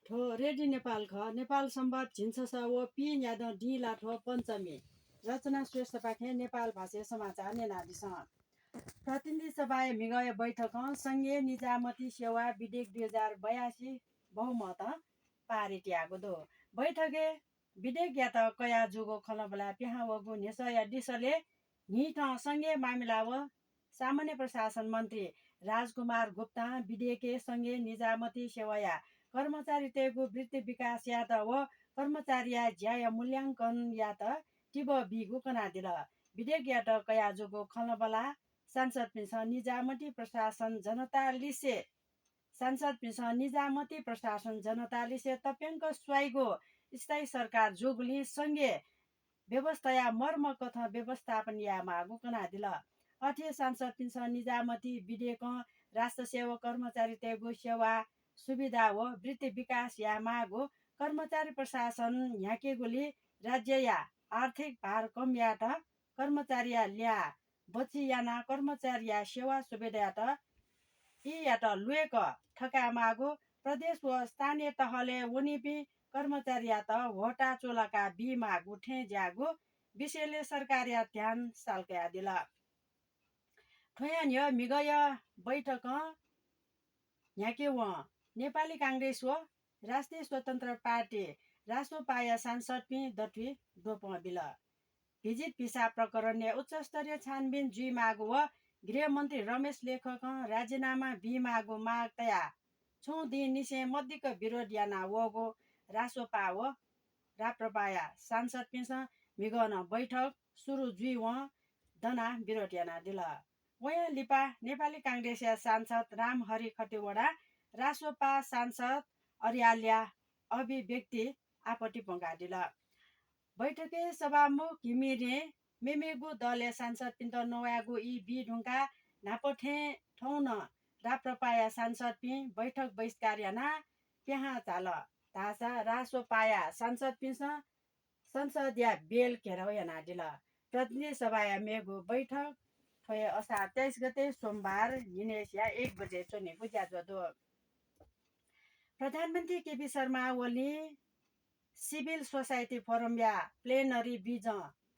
ठो रेडी नेपाल ख नेपाल सम्वाद झिन्छ व पी यादव डी लाठो पञ्चमी रचना श्रेष्ठ पाखे नेपाल भाषा समाचार नेनादिस प्रतिनिधि सभा मिगय बैठक संघीय निजामती सेवा विधेयक 2082 बहुमत पारित यागो दो बैठके विधेयक या त कया जुगो खलबला प्याहा वगु नेस या दिसले निठ संघीय मामिला व सामान्य प्रशासन मन्त्री राजकुमार गुप्ता विधेयक संघीय निजामती सेवा या कर्मचारी तेगु वृत्ति विकास या त व कर्मचारी या ज्याय मूल्याङ्कन या त टिब बिगु कना दिल विधेयक या त कया जुगो खलबला सांसद पिस निजामती प्रशासन जनता लिसे सांसद पिस निजामती प्रशासन जनता लिसे तप्याङ्क स्वाइगो स्थायी सरकार जोगुली संघीय व्यवस्था या मर्म कथा व्यवस्थापन या मागु कना दिल अठे सांसद पिस निजामती विधेयक राष्ट्र सेवा कर्मचारी तेगु सेवा सुविधा व वृत्ति विकास या मागो कर्मचारी प्रशासन याके गुली राज्य या आर्थिक भार कम या त कर्मचारी या ल्या बची याना कर्मचारी या सेवा सुविधा या त या त लुएक ठका मागो प्रदेश व स्थानीय तहले वनिपी कर्मचारी या त वटा चोलाका बी मागु ठे ज्यागो विषयले सरकार या ध्यान सालका दिला ठोयान यो मिगय बैठक याके व नेपाली काङ्ग्रेस व राष्ट्रिय स्वतन्त्र पार्टी रासोपाया सांसद पि दठी डोप बिल भिजिट भिसा प्रकरण उच्च स्तरीय छानबिन जुई मागो व गृहमन्त्री रमेश लेखक राजीनामा बी मागो माग तया छौ दिन निसे मध्यक विरोध याना वगो रासोपा व राप्रपाया सांसद पिस मिगन बैठक सुरु जुई व दना विरोध याना दिल वया लिपा नेपाली काङ्ग्रेस सांसद रामहरि खतिवडा रासोपा सांसद अर्याल्या अभिव्यक्ति आपत्ति पङ्गादिल बैठके सभामुख घिमिरे मेमेगु दलले सांसद पिन्त नवागु यी बी ढुङ्गा नापठे ठौन राप्रपाया सांसद पि बैठक बहिष्कार याना त्यहाँ चाल तासा रासोपाया सांसद पिस संसद या बेल घेराउ याना दिल प्रतिनिधि सभा या मेगु बैठक ठोय असार 23 गते सोमबार हिनेसिया 1 बजे चोने बुझ्या जदो प्रधानमन्त्री KP Sharma Oli civil society forum या प्लेनरी बीज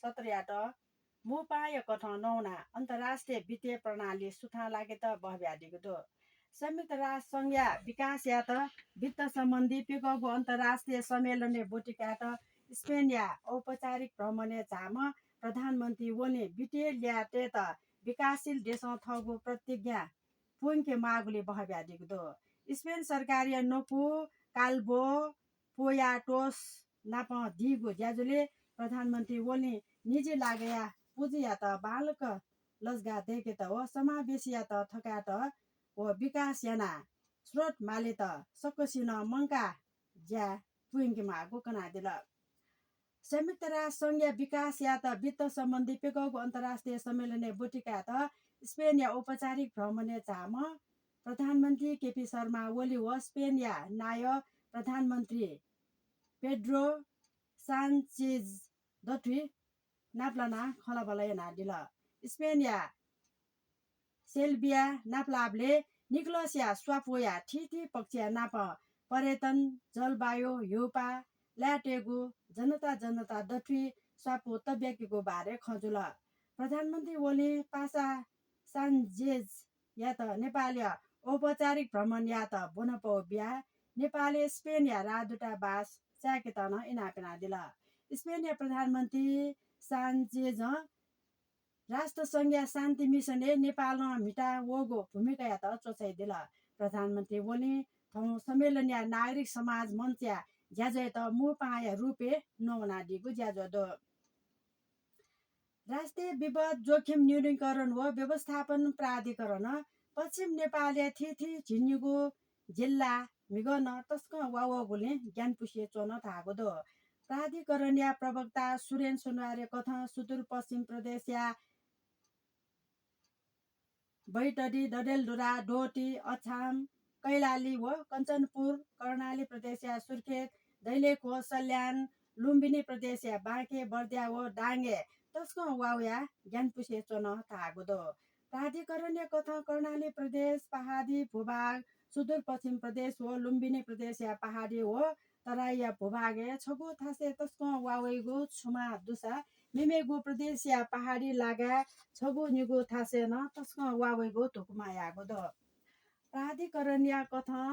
17 मुपाय कठ नौना अन्तर्राष्ट्रिय वित्तीय प्रणाली सुथा लागे त बहब्यादिको दो संयुक्त राष्ट्र संघ या विकास या त वित्त सम्बन्धी पिकको अन्तर्राष्ट्रिय सम्मेलन बोटिका त स्पेन या औपचारिक भ्रमण झाम प्रधानमन्त्री ओले वित्तीय ल्याटे त विकासशील देश थगो प्रतिज्ञा पुङ्के मागुले बहब्यादिको दो स्पेन सरकार या नोकु काल्बो पोयाटोस नाप दिगो ज्याजुले प्रधानमन्त्री ओले निजी लागेया पुजी या त बालक लजगा देखे त हो समावेशी या त थका त हो विकास याना स्रोत माले त सकसिन मङ्का ज्या पुङ्के मागो कना दिल संयुक्त राष्ट्र संघ विकास या त वित्त सम्बन्धी पेगोको अन्तर्राष्ट्रिय सम्मेलन बोटिका त स्पेन या औपचारिक भ्रमण झाम प्रधानमन्त्री केपी शर्मा ओली व स्पेन या नाय प्रधानमन्त्री पेड्रो सान्चेज दथुई नाप्लाना खलाबला नादिल स्पेन या सेल्बिया नाप्लाबले निकोलस या स्वाफोया ठिठी पक्ष नाप पर्यटन जलवायु युपा ल्याटेगु जनता दथुई स्वापो तब्याकीको बारे खजुल प्रधानमन्त्री ओली पासा सान्जेज या त नेपाल या औपचारिक भ्रमण या त बोनपो बिहा नेपालले स्पेन या रादुटा बास च्याकेतन इनापेना दिल स्पेन या प्रधानमन्त्री सान्चेज राष्ट्रसङ्घ या शान्ति मिसनले नेपालमा मिटा वगो भूमिका या त चोचाइ दिल प्रधानमन्त्री ओली सम्मेलन या नागरिक समाज मञ्च या ज्याजय त मुपाया रूपे नौना दिगु ज्याजो राष्ट्रिय विपद जोखिम न्यूनीकरण व व्यवस्थापन प्राधिकरण पश्चिम नेपाल या थिथि झिन्युगु जिल्ला मिगन तस्क वावगुले ज्ञानपुष्य चोन थागो दो प्राधिकरण या प्रवक्ता सुरेन सुनवारे कथा सुदूरपश्चिम प्रदेश या बैतडी डडेलधुरा डोटी अछाम कैलाली व कञ्चनपुर कर्णाली प्रदेश या सुर्खेत दैलेखो सल्यान लुम्बिनी प्रदेश या बाँके बर्दिया व डाङ्गे तस्को वाउ या ज्ञानपुष्य चोन थागो दो प्राधिकरण या कथा कर्णाली प्रदेश पहाडी भूभाग सुदूरपश्चिम प्रदेश हो लुम्बिनी प्रदेश या पहाडी हो तराई या भूभागे छगु थासे तस्को वावैगु छुमा दुसा मेमेगु प्रदेश या पहाडी लागा छगु निगु थासे न तस्को वावैगु तुकुमा यागो दो प्राधिकरण या कथा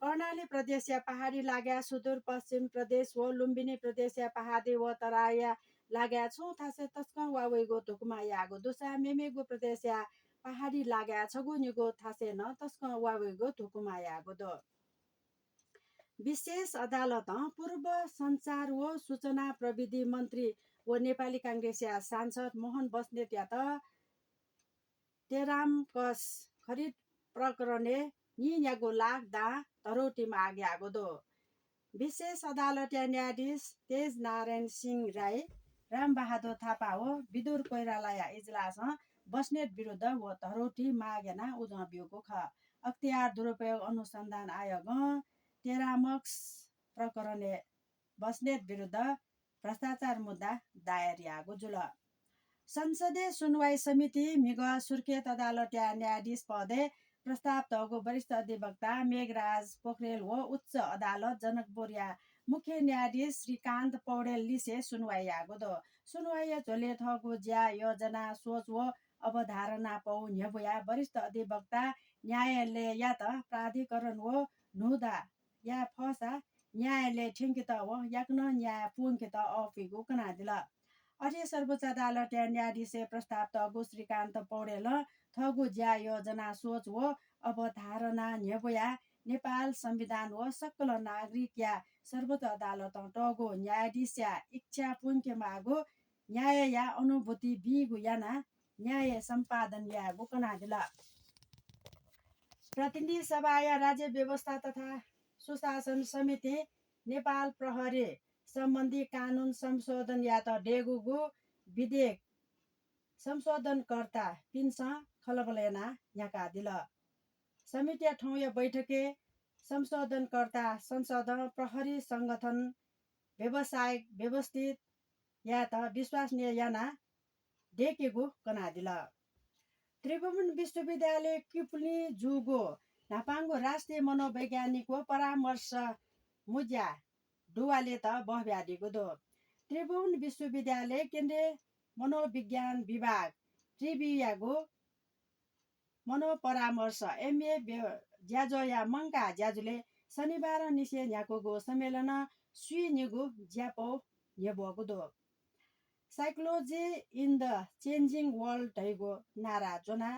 कर्णाली प्रदेश या पहाडी लाग्या सुदूरपश्चिम प्रदेश हो लुम्बिनी प्रदेश या पहाडी हो तराई या लाग्या छु थासे तस्को वावैगु तुकुमा यागो दुसा मेमेगु प्रदेश या पहाडी लाग्या छगु निगु थासे न तस्को वावैगु तुकुमा यागो दो विशेष अदालत पूर्व सञ्चार व सूचना प्रविधि मन्त्री व नेपाली काङ्ग्रेस या सांसद मोहन बस्नेत या त तेरामकस खरिद प्रकरणे नियागो लाग दा धरोटीमा आगे आगो दो विशेष अदालत या न्यायाधीश तेज नारायण सिंह राई रामबहादुर थापा हो विदुर कोइराला या इजलास बस्नेत विरुद्ध व धरोटी मागेना उज बिउको ख अख्तियार दुरुपयोग अनुसन्धान आयोग तेरामक्स प्रकरणले बस्नेत विरुद्ध भ्रष्टाचार मुद्दा दायर यागो जुल संसदीय सुनवाई समिति मिग सुर्खेत अदालत या न्यायाधीश पदे प्रस्ताव तहको वरिष्ठ अधिवक्ता मेघराज पोखरेल हो उच्च अदालत जनकपुर या मुख्य न्यायाधीश श्रीकान्त पौडेल लिसे सुनवाई यागो दो सुनवाई झोले थको ज्या योजना सोच व अवधारणा पौ न्यबुया वरिष्ठ अधिवक्ता न्यायालय या त प्राधिकरण हो नुदा या फसा न्यायालय ठेङ्कित हो याक्न न्याय पुङ्कित अफिगो कना दिला अझै सर्वोच्च अदालत या न्यायाधीश प्रस्ताव तगु श्रीकान्त पौडेल थगु ज्या योजना सोच हो अवधारणा न्यबुया नेपाल संविधान हो सकल नागरिक या सर्वोच्च अदालत टगो न्यायाधीश या इच्छा पुङ्के मागो न्याय या अनुभूति बिगु याना न्याय सम्पादन या गोकना दिला प्रतिनिधि सभा या राज्य व्यवस्था तथा सुशासन समिति नेपाल प्रहरी सम्बन्धी कानुन संशोधन या त डेगुगु विधेयक संशोधनकर्ता पिन्स खलबलेना याका दिल समिति ठाउँ या बैठके संशोधनकर्ता संसद प्रहरी संगठन व्यवसायिक व्यवस्थित या त विश्वसनीय याना डेकेगु कना दिल त्रिभुवन विश्वविद्यालय किपुली जुगो नापाङ्गो राष्ट्रिय मनोवैज्ञानिक परामर्श मुज्या डुवाले त बहव्यादिको दो त्रिभुवन विश्वविद्यालय केन्द्रीय मनोविज्ञान विभाग त्रिवियागो मनोपरामर्श एमए ज्याजो या मङ्का ज्याजुले शनिबार निसे न्याकोगो सम्मेलन सुई निगु ज्यापो न्यबोगो दो psychology in the changing world ढैगो नारा जोना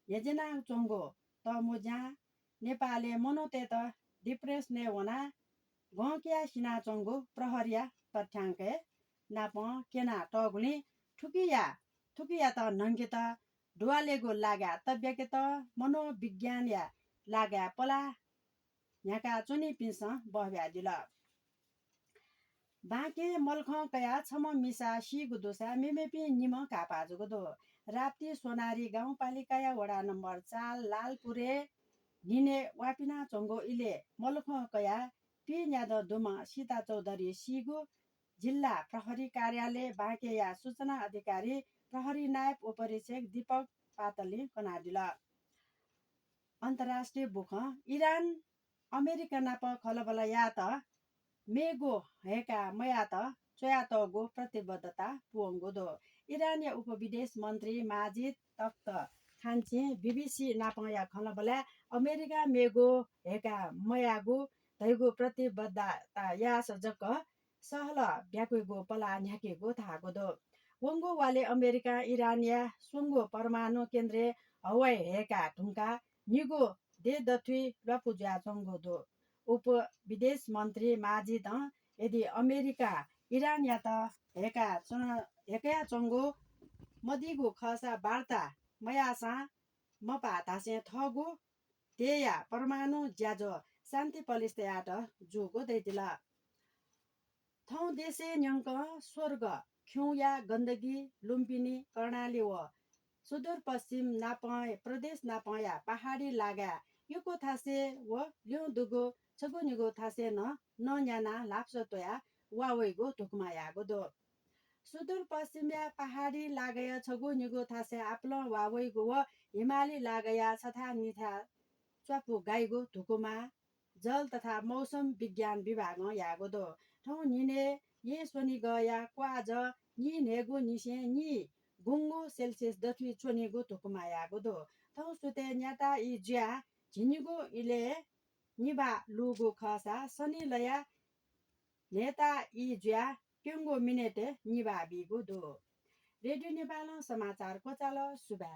यजना चोङ्गो त मुज्या नेपाले मनोते त डिप्रेस ने होना गक्या सिना चोङ्गो प्रहरिया तथ्याङ्क नाप केना टगुली ठुकिया त नङ्गित डुवालेगो लाग्या तब्यके त मनोविज्ञान या लाग्या पला यहाँका चुनी पिस बहव्या दिल बाँके मल्ख कया छम मिसा सिगु दोसा मेमेपी निम कापाजुगो दो राप्ती सोनारी गाउँपालिका वडा नम्बर 4 लालपुरे निने वापिना चोङ्गो इले मल्ख कया पि न्याद दुमा सीता चौधरी सिगु जिल्ला प्रहरी कार्यालय बाँके या सूचना अधिकारी प्रहरी नायब उपरीक्षक दीपक पातली कनाडिला अन्तर्राष्ट्रिय बुख इरान अमेरिका नाप खलबला या त मेगो हेका मया त चोयातगो प्रतिबद्धता पुङ्गो दो इरानिया उपविदेश मन्त्री माजिद तख्त खान्चे बीबीसी नापया खलबला अमेरिका मेगो हेका मयागो धैगो प्रतिबद्धता या सजक सहल भ्याकुगो पला न्याकेगो थागो दो वंगो वाले अमेरिका इरानिया सुङ्गो परमाणु केन्द्र हवाई हेका ढुङ्का निगो दे दथुई लपुज्या चङ्गो दो उप विदेश मन्त्री माजिद यदि अमेरिका इरान या त हेका चङ्गो मदिगो खसा वार्ता मयासा मपा धासे थगो तेया परमाणु ज्याजो शान्ति पलिस्तेयाट जुगो दैदिला थौ देशे न्यङ्क स्वर्ग ख्यौया गण्डकी लुम्पिनी कर्णाली व सुदूरपश्चिम नापय प्रदेश नापया पहाडी लागा युको थासे व ल्यौ दुगो छगो निगो थासे न न्याना लाप्सो तोया वावैगो धुकमा यागो दो सुदूरपश्चिम या पहाडी लागया छगो निगो थासे आपल वावैगो व हिमाली लागया छथा निथा च्वापु गाईगो धुकुमा जल तथा मौसम विज्ञान विभाग यागो दो ठौ निने ये सोनी गया क्वाज नि नेगु निसे नि गुंगु सेल्सियस दथुई चोनिगु धुकुमा यागो दो ठौ सुते न्याता इ ज्या झिनिगु इले निबा लुगु खसा सनी लया नेता इ ज्या क्युङ्गो मिनेटे निबा बिगु दो रेडियो नेपाल समाचार कोचाल सुबा